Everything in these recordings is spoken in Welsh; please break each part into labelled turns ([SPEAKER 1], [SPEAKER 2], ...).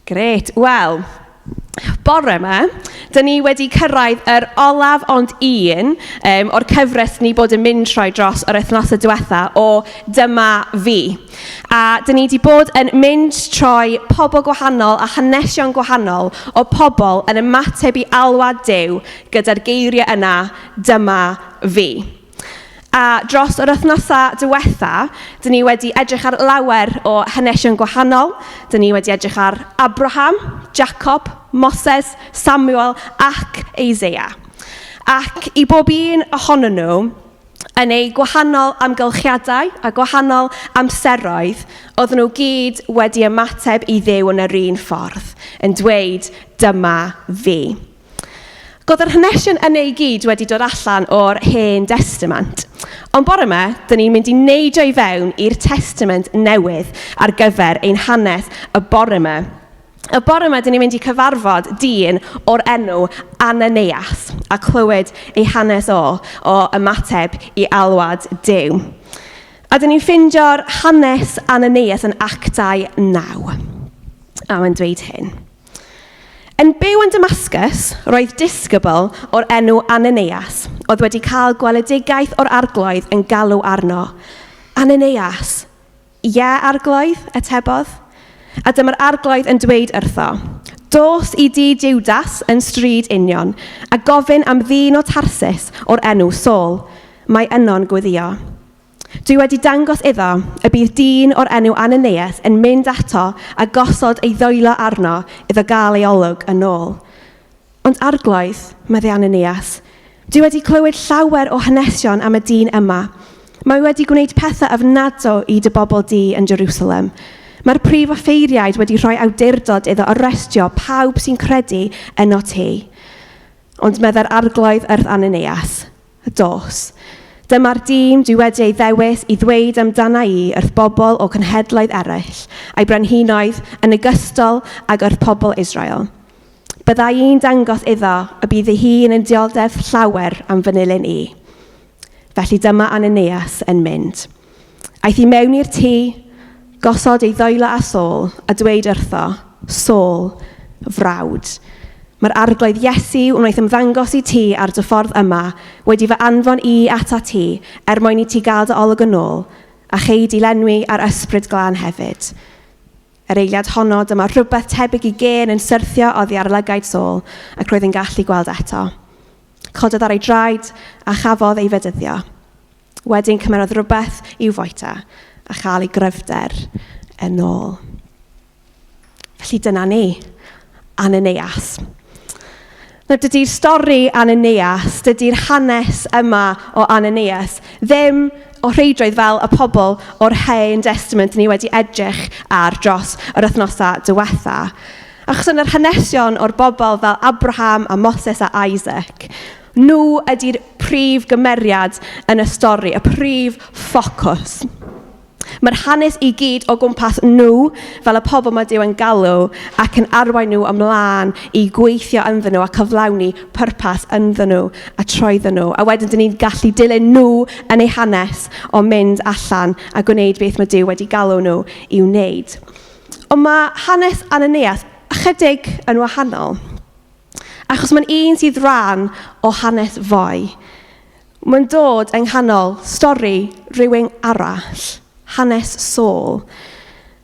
[SPEAKER 1] Grêt. Wel, bore yma, dyn ni wedi cyrraedd yr olaf ond un o'r cyfres ni bod yn mynd troi dros yr wythnosau diwetha o Dyma Fi. A dyn ni wedi bod yn mynd troi pobl gwahanol a hanesion gwahanol o pobl yn ymateb i alwad Duw gyda'r geiriau yna, Dyma Fi. A dros yr wythnosau diwetha, dyn ni wedi edrych ar lawer o hanesion gwahanol. Dyn ni wedi edrych ar Abraham, Jacob, Moses, Samuel ac Isaiah. Ac i bob un ohonyn nhw, yn eu gwahanol amgylchiadau a gwahanol amseroedd, oedden nhw gyd wedi ymateb i Dduw yn yr un ffordd, yn dweud, dyma fi. Godd yr hanesion yna i gyd wedi dod allan o'r Hen Destament. Ond bore yma, dyn ni'n mynd i neidio i fewn i'r Testament newydd ar gyfer ein hanes y bore yma. Y bore yma, dyn ni'n mynd i cyfarfod dyn o'r enw Ananias a clywed ei hanes o ymateb i alwad Duw. A dyn ni'n ffeindio'r hanes Ananias yn Actau 9. A mae'n dweud hyn. Yn byw yn Damascus, roedd disgybl o'r enw Ananias, oedd wedi cael gweledigaeth o'r arglwydd yn galw arno. Ananias, ie, arglwydd, atebodd. A dyma'r arglwydd yn dweud wrtho, Dos i dŷ Judas yn stryd union, a gofyn am ddyn o Tarsus o'r enw Saul. Mae yno'n gweddïo. Dwi wedi dangos iddo y bydd dyn o'r enw Ananias yn mynd ato a gosod ei ddwylo arno iddo gael ei olwg yn ôl. Ond arglwydd, meddai Ananias, dwi wedi clywed llawer o hanesion am y dyn yma. Mae wedi gwneud pethau ofnadw i dy bobl di yn Jerusalem. Mae'r prif offeiriaid wedi rhoi awdurdod iddo arestio pawb sy'n credu yno ti. Ond meddai'r arglwydd wrth Ananias, Dos. Dyma'r dyn dwi wedi ei ddewis i ddweud amdana i wrth bobl o cenhedloedd eraill, a'i brenhinoedd, yn ogystal ag wrth pobl Israel. Bydda i'n dangos iddo y bydd ei hun yn dioddef llawer am fy nilyn i. Felly dyma Ananias yn mynd. Aeth i mewn i'r tŷ, gosod ei ddwylo ar Saul, a dweud wrtho, Saul, frawd, mae'r arglwydd Iesu wnaeth ymddangos i ti ar dy ffordd yma wedi fy anfon i atat ti er mwyn i ti gael dy olwg yn ôl, a chei di lenwi â'r Ysbryd Glân hefyd. Yr eiliad honno, dyma rhywbeth tebyg i gên yn syrthio oddi ar lygaid Saul, ac roedd yn gallu gweld eto. Cododd ar ei draed a chafodd ei fedyddio. Wedyn cymerodd rhywbeth i'w fwyta a chael ei gryfder yn ôl. Felly dyna ni, Ananias. Nawr dydy'r stori Ananias, dydy'r hanes yma o Ananias ddim o rheidrwydd fel y pobl o'r Hen Destament ni wedi edrych ar dros yr wythnosau diwetha. Achos yn yr hanesion o'r bobl fel Abraham a Moses a Isaac, nhw ydy'r prif gymeriad yn y stori, y prif ffocws. Mae'r hanes i gyd o gwmpas nhw, fel y pobl mae Duw yn galw ac yn arwain nhw ymlaen i gweithio ynddyn nhw a cyflawni pwrpas ynddyn nhw a troeddyn nhw. A wedyn dyn ni'n gallu dilyn nhw yn eu hanes o mynd allan a gwneud beth mae Duw wedi galw nhw i wneud. Ond mae hanes Ananias ychydig yn wahanol. Achos mae'n un sydd rhan o hanes fwy. Mae'n dod yng nghanol stori rhywun arall, hanes Saul.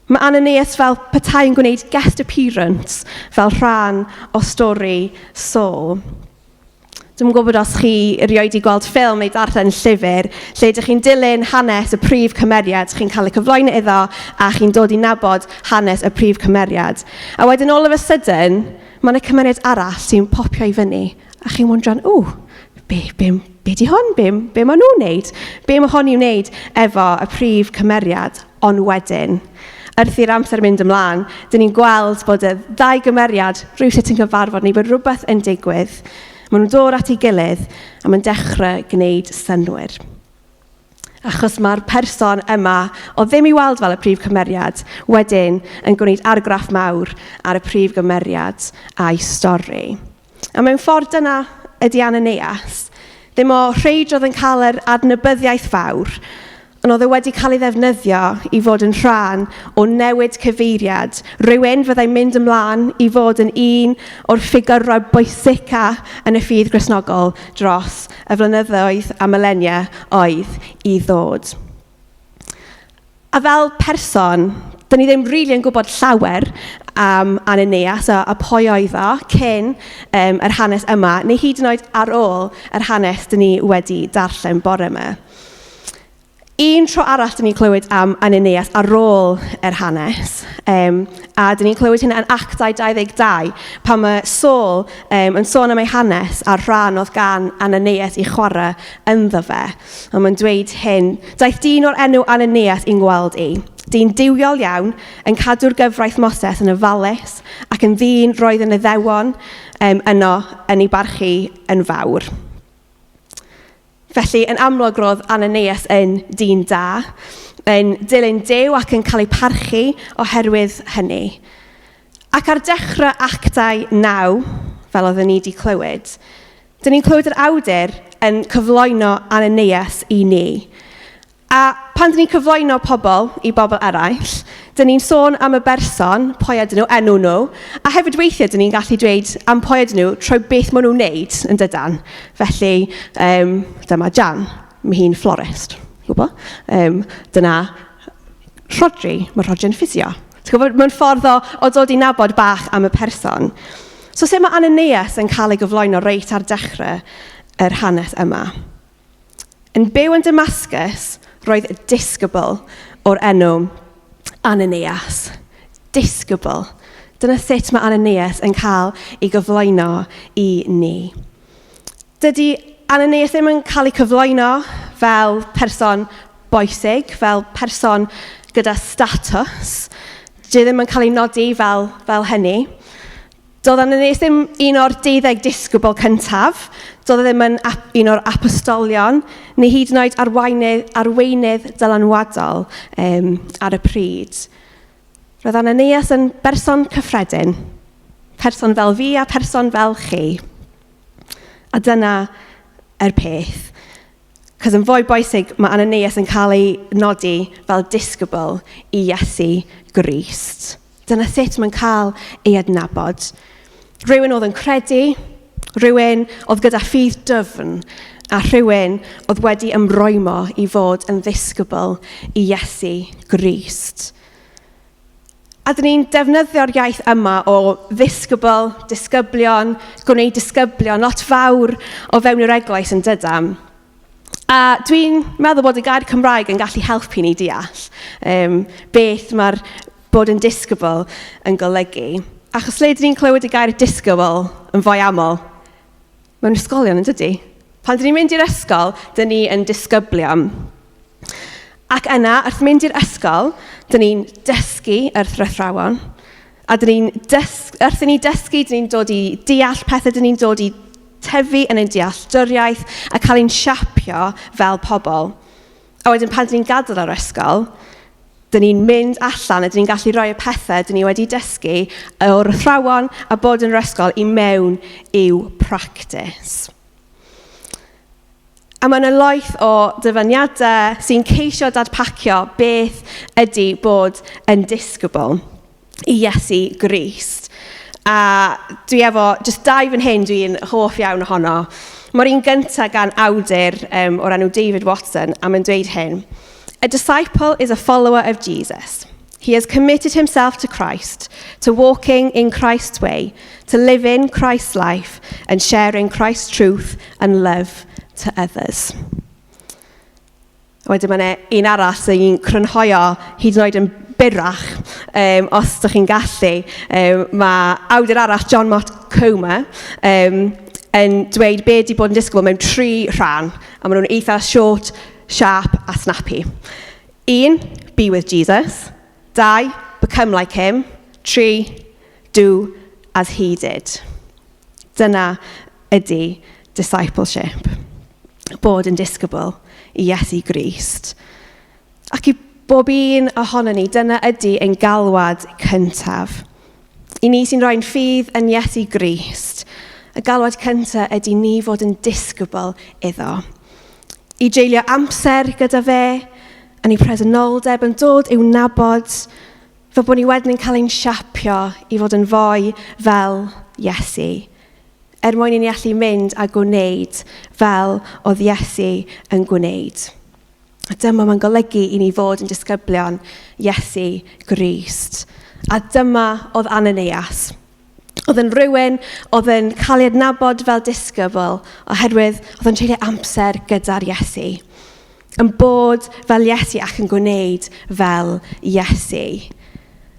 [SPEAKER 1] Mae Ananias fel petai'n gwneud guest appearance fel rhan o stori Saul. Dwi'm yn gwybod os chi erioed 'di gweld ffilm neu darllen llyfr lle ydych chi'n dilyn hanes y prif cymeriad, chi'n cael y cyflwyno iddo a chi'n dod i nabod hanes y prif cymeriad. A wedyn all of a sudden, mae yna cymeriad arall sy'n popio i fyny a chi'n wondran, ww, be, be, be di hwn? Be, be maen nhw'n wneud? Be mae hon i'w wneud efo y prif cymeriad? Ond wedyn, wrth i'r amser mynd ymlaen, dyn ni'n gweld bod y ddau gymeriad rhywsut yn cyfarfod neu bod rhywbeth yn digwydd. Maen nhw'n dod at ei gilydd a mae'n dechrau gwneud synnwyr. Achos mae'r person yma, o ddim i weld fel y prif cymeriad, wedyn yn gwneud argraff mawr ar y prif gymeriad a'i stori. A mewn ffordd dyna ydy Ananias. Ddim o rheidrodd yn cael yr adnabyddiaeth fawr, Ond oedd e wedi cael ei ddefnyddio i fod yn rhan o newid cyfeiriad, rhywun fyddai'n mynd ymlaen i fod yn un o'r ffigurau bwysica yn y ffydd Gristnogol dros y flynyddoedd a milenia oedd i ddod. A fel person, dyn ni ddim rili yn gwybod llawer am Ananias a pwy oedd o cyn yr hanes yma, neu hyd yn oed ar ôl yr hanes dyn ni wedi darllen bore yma. Un tro arall dyn ni'n clywed am Ananias ar ôl yr hanes, a dyn ni'n clywed hynna yn Actau 22, pan mae Saul yn sôn am ei hanes a'r rhan oedd gan Ananias i chwarae ynddo fe. A mae'n dweud hyn, daeth dyn o'r enw Ananias i'n gweld i. Dyn duwiol iawn, yn cadw'r gyfraith Moses yn ofalus, ac yn ddyn roedd yn Iddewon yno yn ei barchu yn fawr. Felly, yn amlwg roedd Ananias yn dyn da, yn dilyn Duw ac yn cael ei parchu oherwydd hynny. Ac ar dechrau Actau 9, fel oedden ni wedi clywed, dyn ni'n clywed yr awdur yn cyflwyno Ananias i ni. A pan dyn ni'n cyflwyno pobl i bobl eraill, dyn ni'n sôn am y berson, pwy ydyn nhw, enw nhw, a hefyd weithiau dyn ni'n gallu dweud am pwy ydyn nhw trwy beth maen nhw'n wneud yn dydan. Felly, dyma Jan, mae hi'n florist, gwybod? Dyna Rhodri, mae Rhodri'n ffisio. Ti'n gwybod, mae'n ffordd o dod i nabod bach am y person. So sut mae Ananias yn cael ei gyflwyno reit ar dechrau yr hanes yma? Yn byw yn Damascus, roedd disgybl o'r enw Ananias. Disgybl. Dyna sut mae Ananias yn cael ei gyflwyno i ni. Dydy Ananias ddim yn cael ei cyflwyno fel person bwysig, fel person gyda statws. Dydy e ddim yn cael ei nodi fel hynny. Doedd Ananias ddim un o'r 12 disgybl cyntaf, doedd e ddim yn un o'r apostolion, neu hyd yn oed arweinydd dylanwadol ar y pryd. Roedd Ananias yn berson cyffredin, person fel fi a person fel chi. A dyna yr peth. Cos yn fwy bwysig, mae Ananias yn cael ei nodi fel disgybl i Iesu Grist. Dyna sut mae'n cael ei adnabod. Rhywun oedd yn credu, rhywun oedd gyda ffydd dyfn, a rhywun oedd wedi ymrwymo i fod yn ddisgybl i Iesu Grist. A dyn ni'n defnyddio'r iaith yma o ddisgybl, disgyblion, gwneud disgyblion, lot fawr o fewn yr eglwys yn dydan. A dwi'n meddwl bod y gair Cymraeg yn gallu helpu ni deall beth mae'r bod yn disgybl yn golygu. Achos lle dyn ni'n clywed y gair disgybl yn fwy aml? Mewn ysgolion, yn dydy? Pan dyn ni'n mynd i'r ysgol, dyn ni yn disgyblion. Ac yna, wrth mynd i'r ysgol, dyn ni'n dysgu wrth yr athrawon. A dyn ni'n wrth i ni dysgu, dyn ni'n dod i deall pethau, dyn ni'n dod i tyfu yn ein dealltwriaeth a cael ein siapio fel pobl. A wedyn pan dyn ni'n gadael yr ysgol, dyn ni'n mynd allan a dyn ni'n gallu rhoi y pethau dyn ni wedi dysgu o'r athrawon a bod yn yr ysgol i mewn i'w practis. A mae yna loeth o dyfyniadau sy'n ceisio dadpacio beth ydy bod yn disgybl i Iesu Grist. A dwi efo jyst dau fan hyn dwi'n hoff iawn ohono. Mae'r un gyntaf gan awdur o'r enw David Watson, a mae'n dweud hyn. A disciple is a follower of Jesus. He has committed himself to Christ, to walking in Christ's way, to living Christ's life and sharing Christ's truth and love to others. Wedyn mae yna un arall sy'n crynhoio hyd yn oed yn byrrach, os ydych chi'n gallu. Mae awdur arall, John Mark Comer, yn dweud be ydy bod yn disgybl mewn 3 rhan, a maen nhw'n eitha short, sharp a snappy. 1, be with Jesus. 2, become like him. 3, do as he did. Dyna ydy discipleship. Bod yn disgybl i Iesu Grist. Ac i bob un ohono ni, dyna ydy ein galwad cyntaf. I ni sy'n rhoi'n ffydd yn Iesu Grist, y galwad cyntaf ydy ni fod yn disgybl iddo. I dreulio amser gyda fe, yn ei presenoldeb, yn dod i'w nabod, fel bod ni wedyn yn cael ein siapio i fod yn fwy fel Iesu, er mwyn i ni allu mynd a gwneud fel oedd Iesu yn gwneud. A dyma mae'n golygu i ni fod yn disgyblion Iesu Grist. A dyma oedd Ananias. Oedd yn rhywun oedd yn cael ei adnabod fel disgybl oherwydd oedd yn treulio amser gyda'r Iesu. Yn bod fel Iesu ac yn gwneud fel Iesu.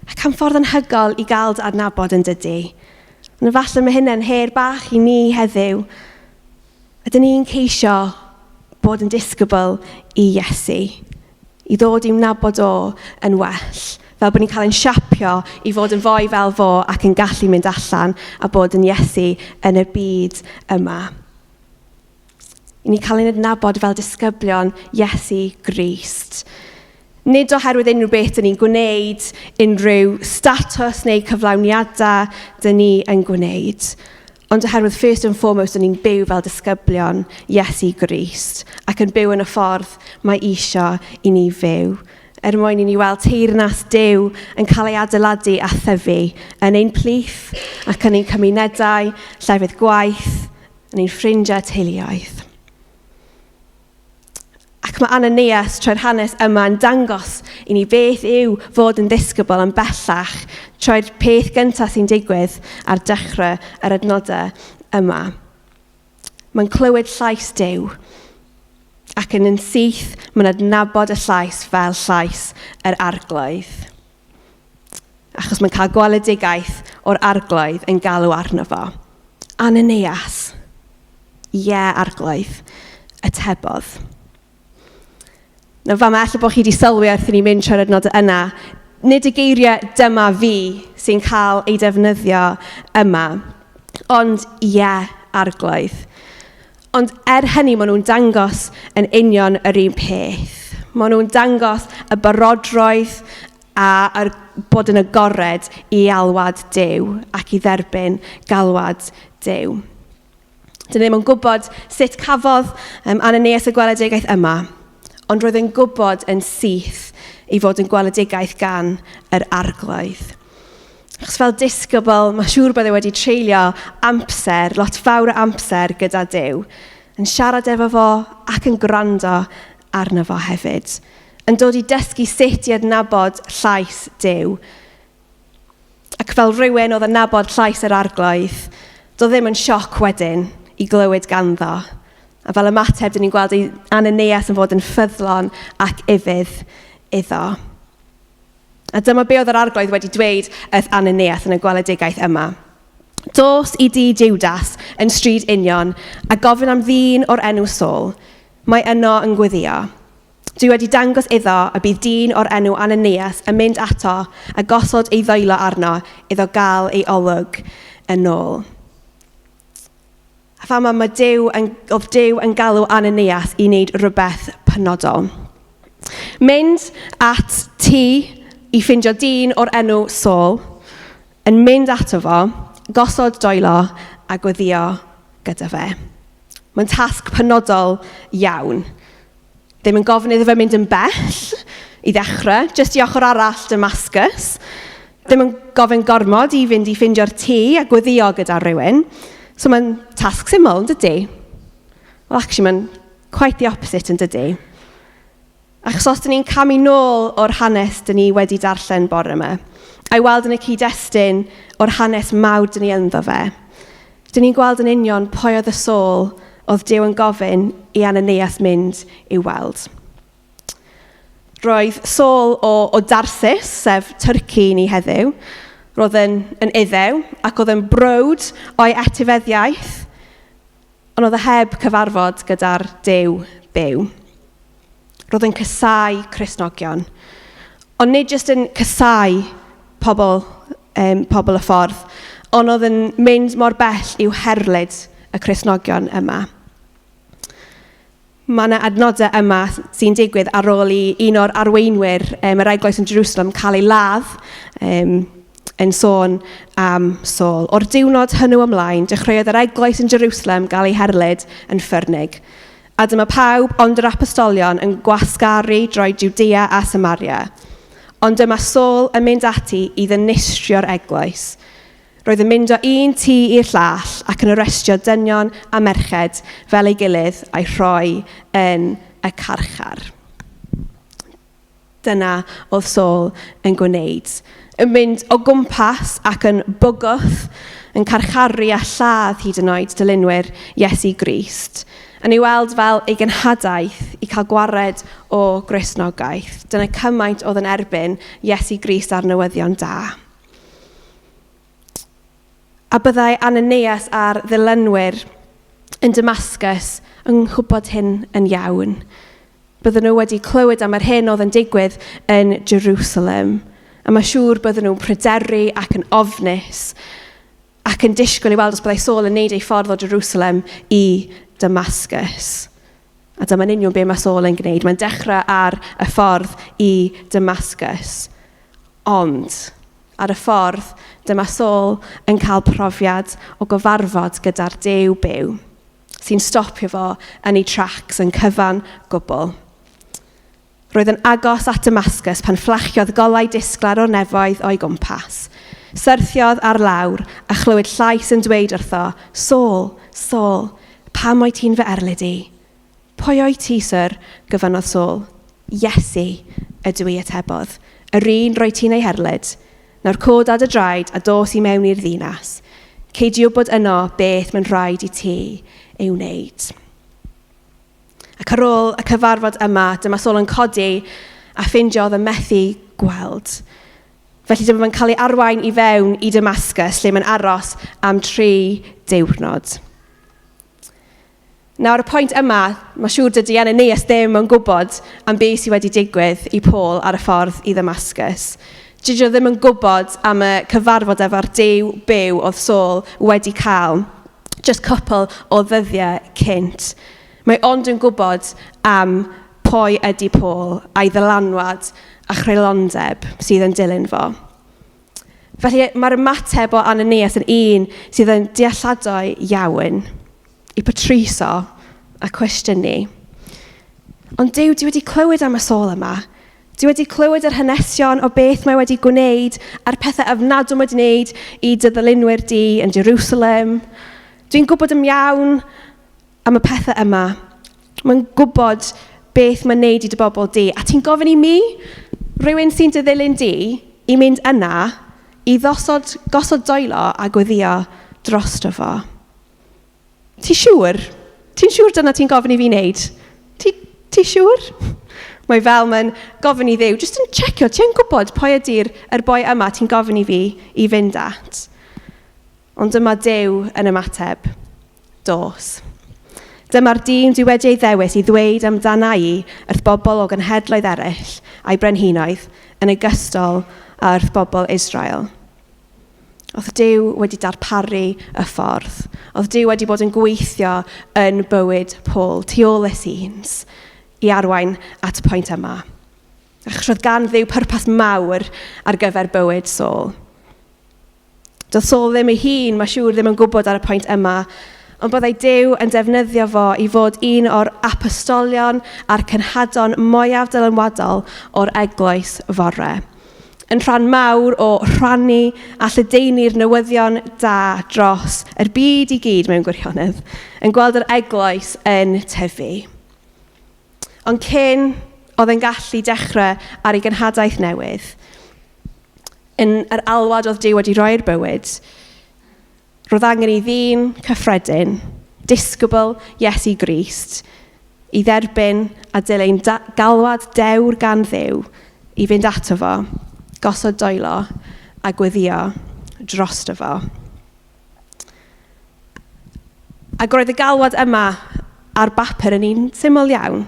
[SPEAKER 1] Ac am ffordd anhygoel i gael dy adnabod yn dydy. Ond efallai mae hynny'n her bach i ni heddiw. Ydyn ni'n ceisio bod yn disgybl i Iesu, i ddod i'w nabod o yn well, fel bod ni'n cael ein siapio i fod yn fwy fel fo ac yn gallu mynd allan a bod yn Iesu yn y byd yma. I ni cael ein adnabod fel disgyblion Iesu Grist. Nid oherwydd unrhyw beth dyn ni'n gwneud, unrhyw statws neu cyflawniadau dyn ni yn gwneud, ond oherwydd first and foremost dyn ni'n byw fel disgyblion Iesu Grist ac yn byw yn y ffordd mae isio i ni fyw, er mwyn i ni weld teyrnas Duw yn cael ei adeiladu a thyfu yn ein plith ac yn ein cymunedau, llefydd gwaith, yn ein ffrindiau teuluoedd. Ac mae Ananias trwy'r hanes yma yn dangos i ni beth yw fod yn ddisgybl yn bellach trwy'r peth gyntaf sy'n digwydd ar dechrau yr adnodau yma. Mae'n clywed llais Duw ac yn yn syth mae'n adnabod y llais fel llais yr arglwydd. Achos mae'n cael gweledigaeth o'r arglwydd yn galw arno fo. Ananias. Ie, arglwydd, atebodd. Nawr fama, ella bod chi wedi sylwi wrth i ni mynd trwy'r adnodau yna, nid y geiriau dyma fi sy'n cael ei defnyddio yma, ond ie, arglwydd. Ond er hynny, maen nhw'n dangos yn union yr un peth. Maen nhw'n dangos y barodroedd a yr bod yn agored i alwad Duw ac i dderbyn galwad Duw. Dyn ni ddim yn gwybod sut cafodd um, Ananias y gweledigaeth yma, ond roedd yn gwybod yn syth ei fod yn gweledigaeth gan yr arglwydd. Achos fel disgybl, mae siŵr bod e wedi treulio amser, lot fawr o amser gyda Duw, yn siarad efo fo ac yn gwrando arno fo hefyd. Yn dod i dysgu sut i adnabod llais Duw. Ac fel rhywun oedd yn nabod llais yr arglwydd, doedd ddim yn sioc wedyn i glywed ganddo. A fel ymateb, dyn ni'n gweld ei Ananias yn fod yn ffyddlon ac ufudd iddo. A dyma be oedd yr arglwydd wedi dweud wrth Ananias yn y gweledigaeth yma. Dos i dŷ Judas yn stryd union a gofyn am ddyn o'r enw Saul. Mae yno yn gweddio. Dwi wedi dangos iddo y bydd dyn o'r enw Ananias yn mynd ato a gosod ei ddwylo arno iddo gael ei olwg yn ôl. A fama mae Duw yn, oedd Duw yn galw Ananias i wneud rhywbeth penodol. Mynd at tŷ i ffindio dyn o'r enw Saul, yn mynd ato fo, gosod dwylo a gweddio gyda fe. Mae'n tasg penodol iawn. Ddim yn gofyn iddo fe mynd yn bell i ddechrau, jyst i ochr arall Damascus. Ddim yn gofyn gormod i fynd i ffeindio'r tŷ a gweddio gyda rhywun. So mae'n tasg syml, yn dydy? Well, actually, mae'n quite the opposite, yn dydy? Achos os dyn ni'n camu nôl o'r hanes dyn ni wedi darllen bore yma, a'i weld yn y cyd-destun o'r hanes mawr dyn ni ynddo fe, dyn ni'n gweld yn union pwy oedd y Saul oedd Duw yn gofyn i Ananias mynd i'w weld. Roedd Saul o, o Darsus, sef Turkey ni heddiw, roedd yn, yn iddew ac oedd yn browd o'i etifeddiaeth, ond oedd e heb cyfarfod gyda'r Duw byw. Roedd yn casau Cristnogion. Ond nid jyst yn casau pobl, um, pobl y ffordd, ond oedd yn mynd mor bell i'w herlid y Cristnogion yma. Mae yna adnodau yma sy'n digwydd ar ôl i un o'r arweinwyr um, yr eglwys yn Jerusalem cael ei ladd um, yn sôn am Saul. O'r diwrnod hwnnw ymlaen, dechreuodd yr eglwys yn Jerusalem gael ei herlid yn ffyrnig. A dyma pawb ond yr apostolion yn gwasgaru droi Jwdea a Samaria. Ond dyma Saul yn mynd ati i ddinistrio'r eglwys. Roedd yn mynd o un tŷ i'r llall ac yn arestio dynion a merched fel ei gilydd a'i rhoi yn y carchar. Dyna oedd Saul yn gwneud. Yn mynd o gwmpas ac yn bygwth, yn carcharu a lladd hyd yn oed dilynwyr Iesu Grist. Yn ei weld fel ei genhadaeth i cael gwared o Gristnogaeth. Dyna cymaint oedd yn erbyn Iesu Grist a'r newyddion da. A byddai Ananias a'r ddilynwyr yn Damascus yn gwybod hyn yn iawn. Bydden nhw wedi clywed am yr hyn oedd yn digwydd yn Jerusalem. A mae siŵr bydden nhw'n pryderu ac yn ofnus ac yn disgwyl i weld os byddai Saul yn neud ei ffordd o Jerusalem i Damascus. A dyma'n union be mae Saul yn gwneud. Mae'n dechrau ar y ffordd i Damascus. Ond, ar y ffordd, dyma Saul yn cael profiad o gyfarfod gyda'r Duw byw, sy'n stopio fo yn ei tracs yn cyfan gwbl. Roedd yn agos at Damascus pan fflachiodd golau disglair o'r nefoedd o'i gwmpas. Syrthiodd ar lawr a chlywed llais yn dweud wrtho, Saul, Saul, pam wyt ti'n fy erlid i? Pwy wyt ti, syr? gofynnodd Saul. Iesu ydw i, atebodd. Yr un rwyt ti'n ei herlid. Nawr cod ar dy draed a dos i mewn i'r ddinas. Cei di wybod yno beth mae'n rhaid i ti ei wneud. Ac ar ôl y cyfarfod yma, dyma Saul yn codi a ffeindio oedd yn methu gweld. Felly dyma fe'n cael ei arwain i fewn i Damascus, lle mae'n aros am 3 diwrnod. Nawr, y pwynt yma, mae siŵr dydy Ananias ddim yn gwybod am beth sydd wedi digwydd i Paul ar y ffordd i Ddamascus. Dydy o ddim yn gwybod am y cyfarfod efo'r Duw byw oedd Saul wedi cael just cwpl o ddyddiau cynt. Mae ond yn gwybod am pwy ydy Paul a'i ddylanwad a chreulondeb sydd yn dilyn fo. Felly mae'r ymateb o Ananias yn un sydd yn dealladwy iawn i petruso a cwestiynu. Ond Duw, dwi wedi clywed am y Saul yma. Dwi wedi clywed yr hanesion o beth mae wedi gwneud a'r pethau ofnadwy mae wedi gwneud i dy ddilynwyr di yn Jerusalem. Dwi'n gwybod yn iawn am y pethau yma. Mae'n gwybod beth mae'n neud i dy bobl di. A ti'n gofyn i mi, rhywun sy'n dy ddilyn di, i mynd yna i ddosod, gosod dwylo a gweddio drosto fo. Ti siŵr? Ti'n siŵr dyna ti'n gofyn i fi wneud? Ti, ti siŵr? Mae fel mae'n gofyn i Dduw, jyst yn checio, ti'n gwybod pwy ydy'r yr boi yma ti'n gofyn i fi i fynd at? Ond dyma Duw yn ymateb. Dos. Dyma'r dyn dwi wedi ei ddewis i ddweud amdana i wrth bobl o genhedloedd eraill a'i brenhinoedd, yn ogystal â wrth bobl Israel. Oedd Duw wedi darparu y ffordd. Oedd Duw wedi bod yn gweithio yn bywyd Paul, tu ôl y scenes, i arwain at y pwynt yma. Achos roedd gan Dduw pwrpas mawr ar gyfer bywyd Saul. Doedd Saul ddim ei hun, mae siŵr, ddim yn gwybod ar y pwynt yma, ond byddai Duw yn defnyddio fo i fod un o'r apostolion a'r cenhadon mwyaf dylanwadol o'r eglwys fore. Yn rhan mawr o rhannu a lledaenu'r newyddion da dros yr byd i gyd mewn gwirionedd, yn gweld yr eglwys yn tyfu. Ond cyn oedd e'n gallu dechrau ar ei genhadaeth newydd, yn yr alwad oedd Duw wedi roi'r bywyd, roedd angen i ddyn cyffredin, disgybl Iesu Grist, i dderbyn a dilyn galwad dewr gan Dduw i fynd ato fo, gosod dwylo a gweddio drosto fo. Ac roedd y galwad yma ar bapur yn un syml iawn,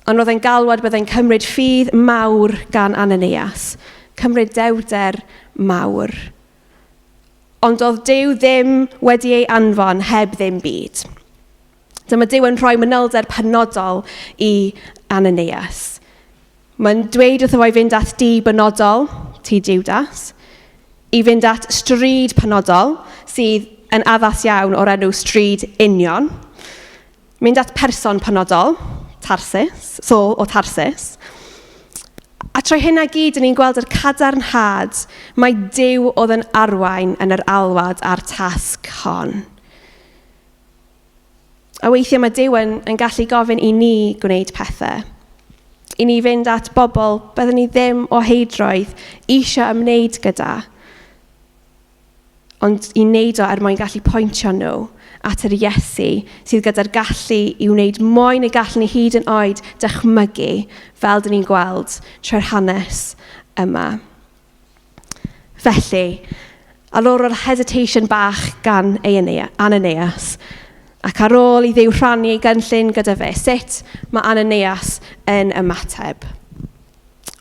[SPEAKER 1] ond roedd e'n galwad byddai'n cymryd ffydd mawr gan Ananias, cymryd dewrder mawr. Ond oedd Duw ddim wedi ei anfon heb ddim byd. Dyma Duw yn rhoi manylder penodol i Ananias. Mae'n dweud wrtho fo i fynd at dŷ benodol, tŷ Judas, i fynd at stryd penodol sydd yn addas iawn o'r enw Stryd Union. Mynd at person penodol, Tarsus, Saul o Tarsus. A trwy hynna gyd, ni'n gweld yr cadarnhad mae Duw oedd yn arwain yn yr alwad a'r tasg hon. A weithiau mae Duw yn gallu gofyn i ni gwneud pethau. I ni fynd at bobl byddwn ni ddim o heidroedd eisiau ymwneud gyda. Ond i wneud o er mwyn gallu pwyntio nhw at yr Iesu sydd gyda'r gallu i wneud mwy neu gallwn ni hyd yn oed dychmygu fel dyn ni'n gweld trwy'r hanes yma. Felly, ar ôl yr hesitation bach gan Ananias, ac ar ôl i Dduw rhannu ei gynllun gyda fe, sut mae Ananias yn ymateb?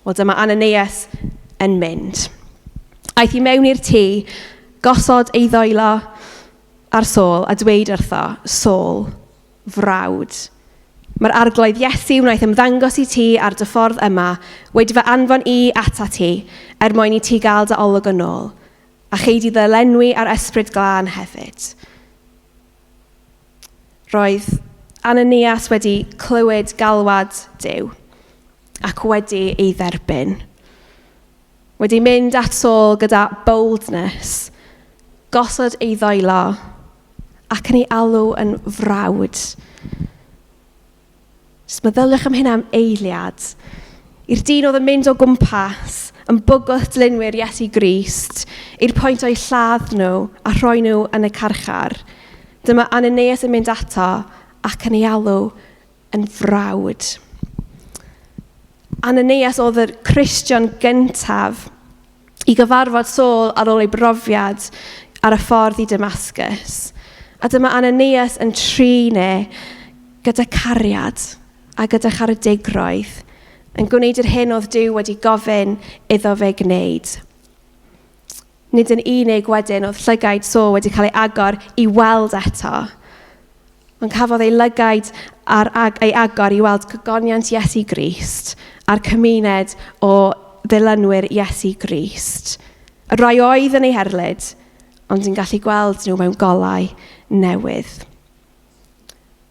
[SPEAKER 1] Wel, dyma Ananias yn mynd. Aeth i mewn i'r tŷ, gosod ei ddwylo ar Saul a dweud wrtho, Saul, frawd. Mae'r arglwydd Iesu wnaeth ymddangos i ti ar dy ffordd yma wedi fy anfon i ata ti er mwyn i ti gael dy olwg yn ôl, a chei di ddylenwi ar ysbryd glân hefyd. Roedd Ananias wedi clywed galwad Duw ac wedi ei dderbyn. Wedi mynd at Saul gyda boldness, gosod ei ddwylo ac yn ei alw yn frawd. Jyst meddyliwch am hynna am eiliad. I'r dyn oedd yn mynd o gwmpas, yn bygwth dilynwyr Iesu Grist, i'r pwynt o'i lladd nhw a rhoi nhw yn y carchar. Dyma Ananias yn mynd ato ac yn ei alw yn frawd. Ananias oedd y Cristion gyntaf i gyfarfod Saul ar ôl ei brofiad ar y ffordd i Damascus. A dyma Ananias yn trin e gyda cariad a gyda charedigrwydd, yn gwneud yr hyn oedd Duw wedi gofyn iddo fe gwneud. Nid yn unig wedyn oedd llygaid Saul wedi cael ei agor i weld eto, ond cafodd ei lygaid ar ag ei agor i weld gogoniant Iesu Grist a'r cymuned o ddilynwyr Iesu Grist. Y rhai oedd yn ei herlid, ond yn gallu gweld nhw mewn golau newydd.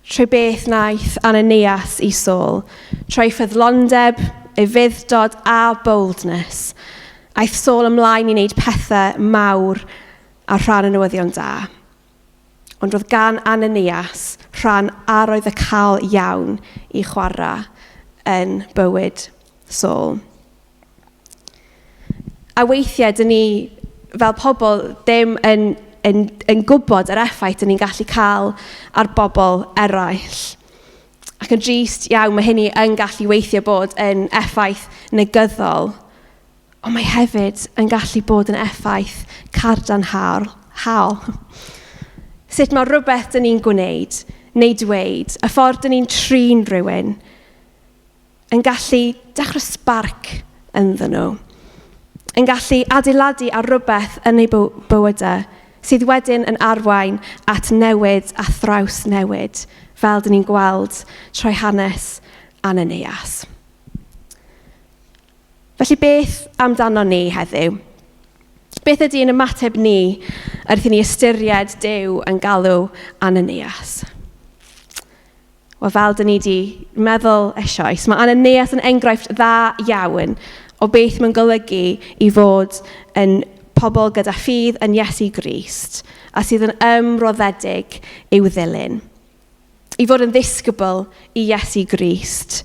[SPEAKER 1] Trwy beth wnaeth Ananias i Saul, trwy ffyddlondeb, ufudd-dod a boldness, aeth Saul ymlaen i wneud pethau mawr ar rhan y newyddion da. Ond roedd gan Ananias rhan arwyddocaol iawn i chwarae yn bywyd Saul. A weithiau, dyn ni fel pobl ddim yn gwybod yr effaith dyn ni'n gallu cael ar bobl eraill. Ac yn drist iawn, mae hynny yn gallu weithiau bod yn effaith negyddol. Ond mae hefyd yn gallu bod yn effaith cadarnhaol. Sut mae rhywbeth dyn ni'n gwneud neu dweud, y ffordd dyn ni'n trin rhywun, yn gallu dechrau sparc ynddyn nhw. Yn gallu adeiladu ar rhywbeth yn eu bywydau sydd wedyn yn arwain at newid a thraws newid, fel dyn ni'n gweld trwy hanes Ananias. Felly beth amdano ni heddiw? Beth ydy ein ymateb ni wrth i ni ystyried Duw yn galw Ananias? Wel, fel dyn ni wedi meddwl eisoes, mae Ananias yn enghraifft dda iawn o beth mae'n golygu i fod yn pobl gyda ffydd yn Iesu Grist a sydd yn ymroddedig i'w ddilyn. I fod yn ddisgybl i Iesu Grist,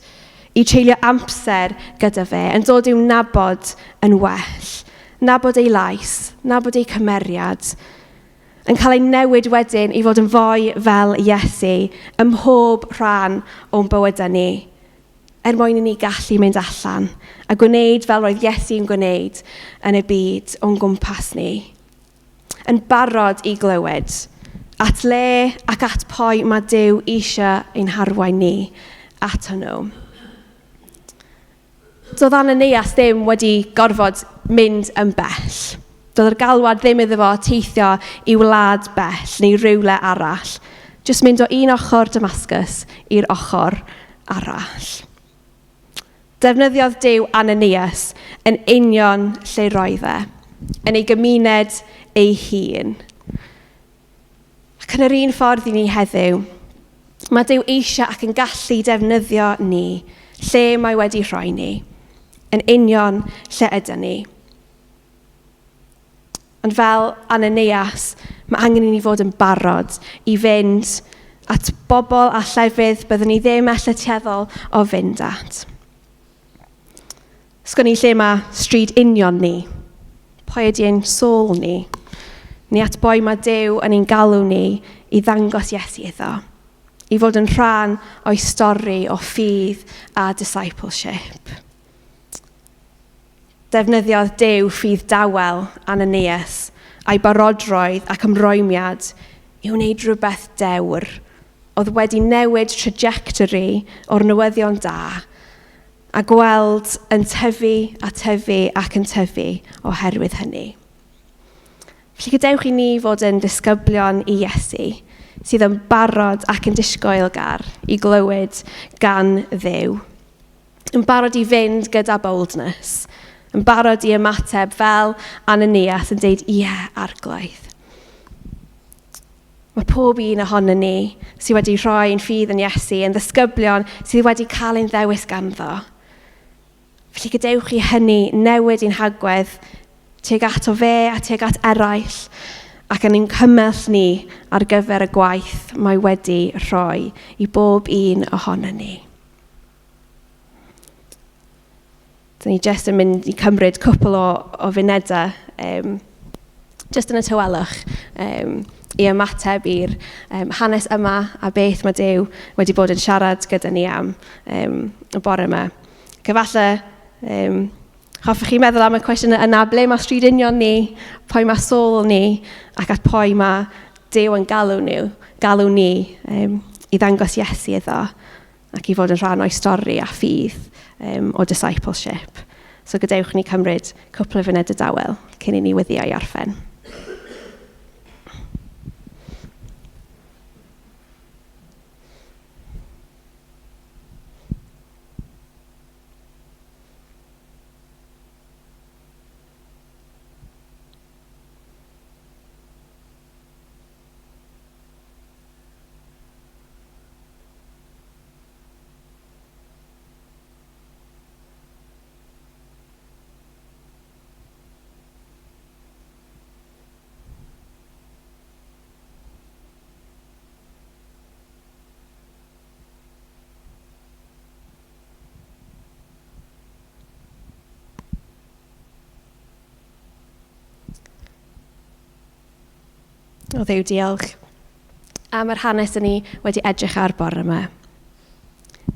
[SPEAKER 1] i treulio amser gyda fe, yn dod i'w nabod yn well, nabod ei lais, nabod ei cymeriad, yn cael ei newid wedyn i fod yn fwy fel Iesu ym mhob rhan o'n bywydau ni, er mwyn i ni gallu mynd allan a gwneud fel roedd Iesu'n gwneud yn y byd o'n gwmpas ni. Yn barod i glywed at le ac at pwy mae Duw eisiau ein harwain ni ato nhw. Doedd Ananias ddim wedi gorfod mynd yn bell. Doedd yr galwad ddim iddo fo teithio i wlad bell neu rywle arall. Jyst mynd o un ochr Damascus i'r ochr arall. Defnyddiodd Duw Ananias yn union lle roedd e, yn ei gymuned ei hun. Ac yn yr un ffordd i ni heddiw, Mae Duw eisiau ac yn gallu defnyddio ni lle mae wedi rhoi ni, yn union lle ydyn ni. Ond fel Ananias, mae angen i ni fod yn barod i fynd at bobl a llefydd byddwn ni ddim ella tueddol o fynd at. Sgwn i lle mae stryd union ni. Pwy ydy ein sôl ni? Ni at boi mae Duw yn ein galw ni i ddangos Iesu iddo. I fod yn rhan o'i stori o ffydd a discipleship. Defnyddiodd Duw ffydd dawel Ananias a'i barodroedd ac ymrwymiad i wneud rhywbeth dewr oedd wedi newid trajectory o'r newyddion da a gweld yn tyfu a tyfu ac yn tyfu oherwydd hynny. Felly gadewch i ni fod yn disgyblion i Iesu, sydd yn barod ac yn disgwylgar i glywed gan Dduw. Yn barod i fynd gyda boldness, yn barod i ymateb fel Ananias yn deud, ie, arglwydd. Mae pob un ohonon ni sydd wedi rhoi ein ffydd yn Iesu yn ddisgyblion sydd wedi cael ein ddewis ganddo. Felly gadewch i hynny newid ein hagwedd tuag ato fe a tuag at eraill ac yn ein cymell ni ar gyfer y gwaith mae wedi rhoi i bob un ohonon ni. Dyn ni jyst yn mynd i cymryd cwpl o, o funedau, um, jyst yn y tawelwch, um, i ymateb i'r um, hanes yma a beth mae Duw wedi bod yn siarad gyda ni am um, y bore yma. Ac efallai, um, hoffech chi meddwl am y cwestiwn yna, ble mae stryd union ni, pwy mae sôl ni, ac at pwy mae Duw yn galw, nhw, galw ni um, i ddangos Iesu iddo ac i fod yn rhan o'i stori a ffydd um, o discipleship. So gadewch ni cymryd cwpl o funedau dawel cyn i ni wyddio i orffen. O Dduw, diolch am yr hanes yn ni wedi edrych ar bore yma.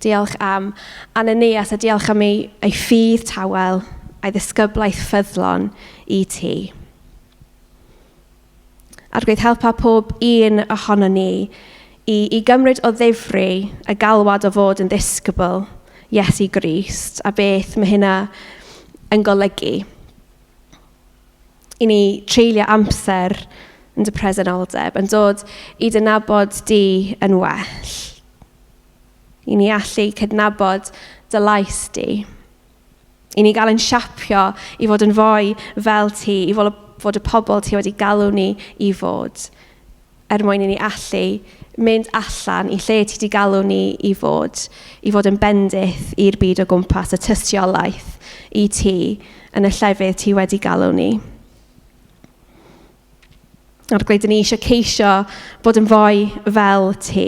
[SPEAKER 1] Diolch am Ananias a diolch am ei, ei ffydd tawel a'i ddisgyblaeth ffyddlon i ti. Arglwydd, helpa pob un ohono ni i, i gymryd o ddifri y galwad o fod yn ddisgybl Iesu Grist a beth mae hynna yn golygu. I ni treulio amser yn dy presenoldeb, yn dod i dy nabod di yn well. I ni allu cydnabod dy lais di. I ni gael ein siapio i fod yn fwy fel ti, i fod, fod y pobl ti wedi galw ni i fod, er mwyn i ni allu mynd allan i lle ti wedi galw ni i fod, i fod yn bendith i'r byd o gwmpas, y tystiolaeth i ti yn y llefydd ti wedi galw ni. Arglwydd, dyn ni eisiau ceisio bod yn fwy fel ti.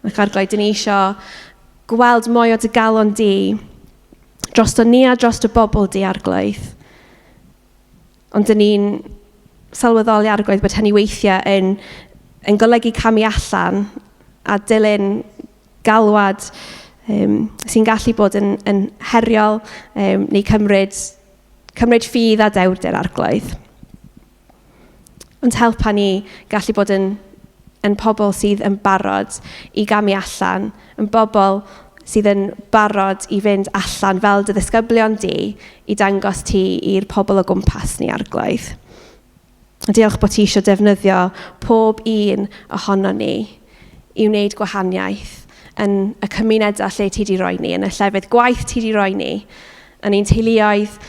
[SPEAKER 1] Ac arglwydd, dyn ni eisiau gweld mwy o dy galon di drosto ni a dros y bobl di, arglwydd. Ond dyn ni'n sylweddoli arglwydd bod hynny weithiau yn, yn golygu camu allan a dilyn galwad um, sy'n gallu bod yn, yn heriol um, neu cymryd, cymryd ffydd a dewrder arglwydd. Ond helpa ni gallu bod yn, yn pobl sydd yn barod i gamu allan, yn bobl sydd yn barod i fynd allan fel dy ddisgyblion di i dangos ti i'r pobl o gwmpas ni arglwydd. A diolch bod ti eisiau defnyddio pob un ohono ni i wneud gwahaniaeth yn y cymunedau lle ti wedi rhoi ni, yn y llefydd gwaith ti wedi rhoi ni, yn ein teuluoedd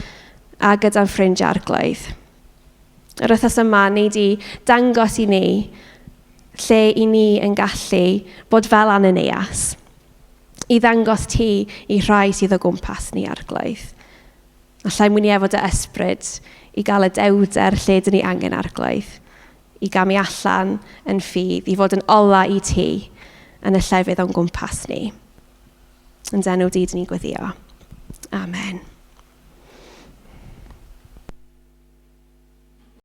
[SPEAKER 1] a gyda'n ffrindiau arglwydd. Yr wythnos yma, ni wedi dangos i ni Lle i ni yn gallu bod fel Ananias, i ddangos ti i rhai sydd o gwmpas ni, Arglwydd. Allai mwyn i efo dy ysbryd i gael y dewder lle dyn ni angen, Arglwydd, i gamu allan yn ffydd, i fod yn ola i ti yn y llefydd o'n gwmpas ni. Yn d'enw di dyn ni'n gweddio. Amen.